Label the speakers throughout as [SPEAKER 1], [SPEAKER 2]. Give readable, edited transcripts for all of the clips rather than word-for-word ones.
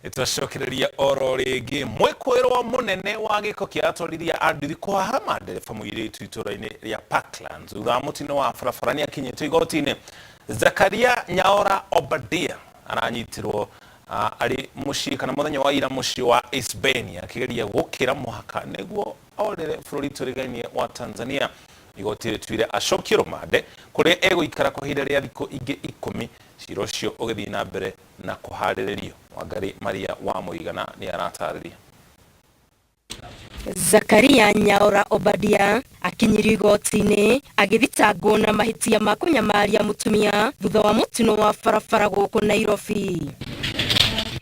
[SPEAKER 1] Nĩtwacokereria oro rĩngĩ. Mwĩkũĩrwo mũnene wa gĩko kĩa atwarithia a nduthi kũhahama ndereba mũirĩtu itũra-inĩ rĩa Parklands thutha wa mũtino wa barabara nĩakinyĩtio igoti-inĩ. Zakaria Nyaora Obadia aranyitirwo arĩ mũciĩ kana mũthenya wa ira mũciĩ wa Isbenia akĩgeria gũkĩra mũhaka nĩguo orĩre bũrũri tũrigainie wa Tanzania. Igoti rĩtuire acokio rũmande kũrĩa egũikara kwa ihinda rĩa thikũ ingĩ ikũmi cira ũcio ũgĩthiĩ na mbere na kũharĩrĩrio. Wangarĩ Maria wa Mũigana nĩ aratarĩria.
[SPEAKER 2] Zakaria Nyaora Obadia akinyirio igoti-inĩ agĩthitangwo na mahĩtia ma kũnyamaria mũtumia thutha wa mũtino wa barabara gũkũ Nairobi.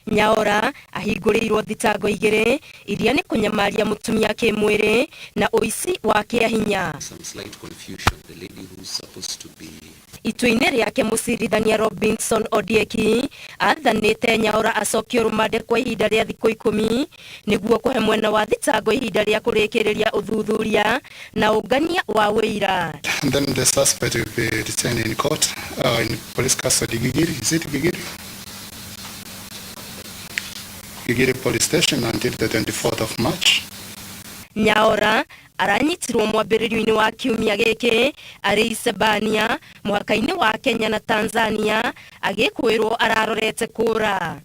[SPEAKER 2] Nyaora ahingũrĩirwo thitango igĩrĩ iria nĩ kũnyamaria mũtumia kĩmwĩrĩ na ũici wa kĩahinya.
[SPEAKER 3] Some slight confusion. The lady who's supposed to be
[SPEAKER 2] Itua-inĩ rĩake mũcirithania Robinson Ondieki athanĩte Nyaora acokio rũmande kwa ihinda rĩa thikũ ikũmi nĩguo kũhe mwena wa thitango ihinda rĩa kũrĩkĩrĩria ũthuthuria na ũngania wa ũira.
[SPEAKER 4] And then the suspect will be detained in court, in police custody, Gigiri, is it Gigiri? Gigiri police station until the 24th of March.
[SPEAKER 2] Nyaora aranyitirwo mwambĩrĩrio-inĩ wa kiumia gĩkĩ arĩ Isebania mũhaka-inĩ wa Kenya na Tanzania agĩkwĩrwo ararorete kũra.